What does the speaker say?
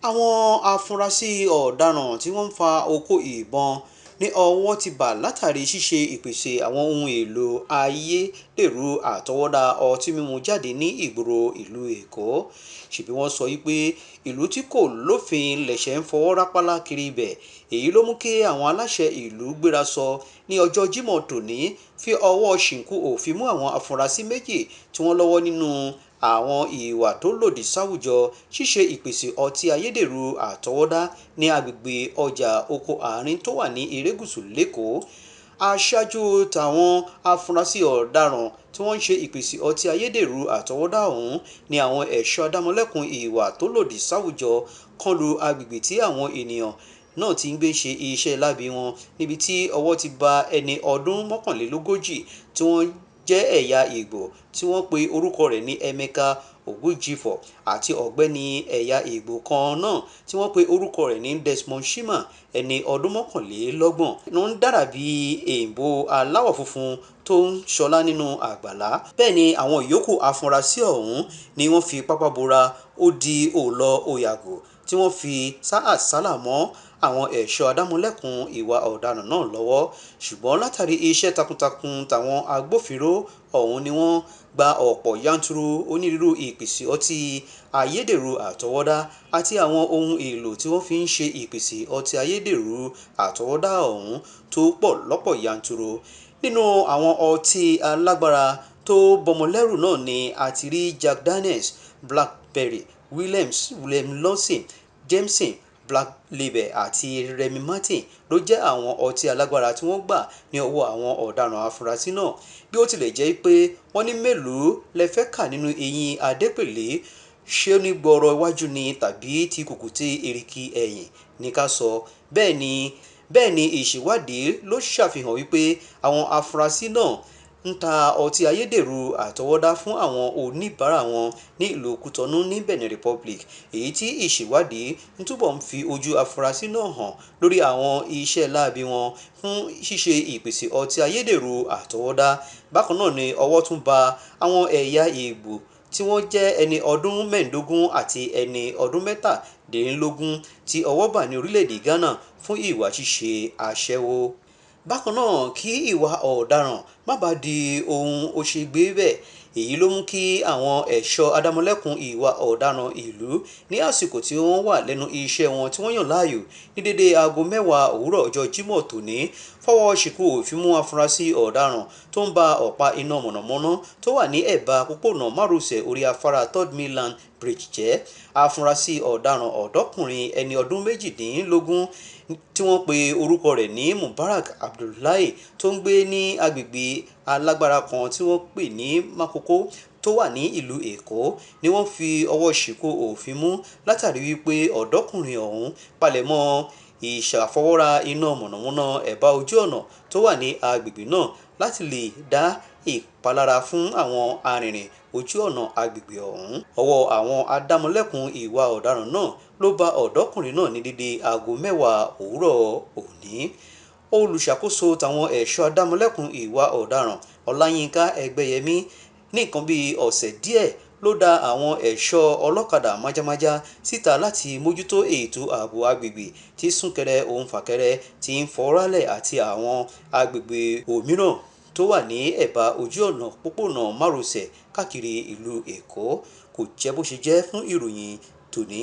Àwọn afurasí ọ̀daràn tí wọ́n ń fa okó ìbọn ní ọwọ́ ti bà látàrí ṣíṣe ìpèsè àwọn ohun èlò ayédèrú àtọwọ́dá ọtí mímu jáde ní ìgboro ìlú Èkó. Ṣebí wọ́n sọ wípé ìlú tí kò lófin lẹ̀ṣẹ̀ ń fọwọ́ rápálá kiri ibẹ̀. Èyí ló mú kí àwọn aláṣẹ ìlú gbéra sọ ní ọjọ́ Jímọ̀ tòní fi ọwọ́ ṣìnkún òfin mú àwọn afurasí méjì tí wọ́n lọ́wọ́ nínú àwọn ìwà tó lòdì sáwùjọ, ṣíṣe ìpèsè ọtí ayédèrú àtọwọ́dá ní agbègbè ọjà oko àárín tó wà ní Erékùṣù l'Ékòó. Aṣáájú táwọn afurasí ọ̀daràn tí wọ́n ń ṣe ìpèsè ọtí ayédèrú àtọwọ́dá ọ̀hún ní àwọn ẹ̀ṣọ́ adámọ̀lẹ́kùn ìwà tó lòdì sáwùjọ kan lu agbègbè tí àwọn ènìyàn náà ti ń gbé ṣe iṣẹ́ láabi wọn, níbi tí ọwọ́ ti bá ẹni ọdún 41 tí wọ́n jẹ́ ẹ̀yà Ìgbò tí wọ́n pe orúkọ rẹ̀ ní Emeka Ogujifo àti ọ̀gbẹ́ni ẹ̀yà Ìgbò kan náà tí wọ́n pe orúkọ rẹ̀ ní Desmond Chima, ẹni ọdún 31. Ló ń dára bí èèbó aláwọ̀ funfun tó ń ṣọlá nínú àgbàlá. Bẹ́ẹ̀ ni àwọn ìyókù afurasí ọ̀hún ni wọ́n fi pápá bora ó di òòlọ́ òyàgò tí wọ́n fi sá àsálà mọ́ àwọn ẹ̀ṣọ́ adámọ̀lẹ́kùn ìwà ọ̀daràn náà lọ́wọ́. Ṣùgbọ́n látàrí iṣẹ́ takuntakun táwọn agbófinró ọ̀hún ni wọ́n gba ọ̀pọ̀ yanturu onírúurú ìpèsè ọtí ayédèrú àtọwọ́dá àti àwọn ohun èlò tí wọ́n fi ń ṣe ìpèsè ọtí ayédèrú àtọwọ́dá ọ̀hún tó pọ̀ lọ́pọ̀ yanturu. Nínú àwọn ọtí alágbára tó bọmọlẹ́rù náà ni a ti rí Jack Daniels, Blackberry, Williams, William Lawson, Jameson, Black Label àti Remy Martin ló jẹ́ àwọn ọtí alágbára tí wọ́n gbà ní ọwọ́ àwọn ọ̀daràn afurasí náà. Bí ó tilẹ̀ jẹ́ pé wọ́n ní mélòó lẹ fẹ́ kà nínú eyín Adépèlé, ṣé ní gbọọrọ iwájú ni tàbí ti kùkùté èrìgì ẹ̀yìn ní ká sọ. Bẹ́ẹ̀ ni ìṣèwádìí ló ṣàfihàn wípé àwọn afurasí náà ń ta ọtí ayédèrú àtọwọ́dá fún àwọn oníbàárà wọn ní ìlú Kútọ̀nù ní Benin Republic, èyí tí ìṣèwádìí ń túbọ̀ ń fi ojú afurasí náà hàn lórí àwọn iṣẹ́ láabi wọn fún ṣíṣe ìpèsè ọtí ayédèrú àtọwọ́dá. Bákan náà ni ọwọ́ tún ba àwọn ẹ̀yà Ìgbò tí wọ́n jẹ́ ẹni ọdún 15 àti ẹni ọdún 17 tí ọwọ́ bà ní orílẹ̀-èdè Ghana fún ìwà ṣíṣe aṣẹ́wó. Bákan náà, kí ìwà ọ̀daràn má bàa di ohun òṣègbè bẹ́ẹ̀, èyí ló mú kí àwọn ẹ̀ṣọ́ adámọ̀lẹ́kùn ìwà ọ̀daràn ìlú ní àsìkò tí wọ́n wà lẹ́nu iṣẹ́ wọn tí wọ́n yàn láàyò ní dédé aago 10 òwúrọ̀ ọjọ́ Jímọ̀ tòní fọwọ́ ṣìnkún òfin mú afurasí ọ̀daràn tó ń ba ọ̀pá iná mọ̀nàmọ́ná tó wà ní ẹ̀bá pópónà márosẹ̀ orí afárá Third Mainland Bridge jẹ́. Afurasí ọ̀daràn ọ̀dọ́kùnrin ẹni ọdún 18 tí wọ́n pe orúkọ rẹ̀ ní Mubarak Abdullahi tó ń gbé ní agbègbè alágbára kan tí wọ́n pè ní Makoko tó wà ní ìlú Èkó ni wọ́n fi ọwọ́ ṣìnkún òfin mú látàrí wípé ọ̀dọ́kùnrin ọ̀hún palẹ̀mọ́ ìṣàfọwọ́ra iná mọ̀nàmọ́ná ẹ̀bá ojú ọ̀nà tó wà ní agbègbè náà láti lè dá ìpalára fún àwọn arìnrìn ojú ọ̀nà agbègbè ọ̀hún. Ọwọ́ àwọn adámọ̀lẹ́kùn ìwà ọ̀daràn náà ló bá ọ̀dọ́kùnrin náà ní dédé aago 10 òwúrọ̀ òní. Olùṣàkóso táwọn ẹ̀ṣọ́ adámọ̀lẹ́kùn ìwà ọ̀daràn Ọláyínká Ẹgbẹ́yẹmí ní nǹkan bí ọ̀sẹ̀ díẹ̀ ló dá àwọn ẹ̀ṣọ́ ọlọ́kadà májámájá síta láti mójútó ètò ààbò agbègbè tí súnkẹrẹ òun fàkẹrẹ ti ń fọ́nrálẹ̀ àti àwọn agbègbè òmíràn tó wà ní ẹ̀bá ojú ọ̀nà pópónà márosẹ̀ káàkiri ìlú Èkó. Kò jẹ́ bó ṣe jẹ́ fún ìròyìn tòní.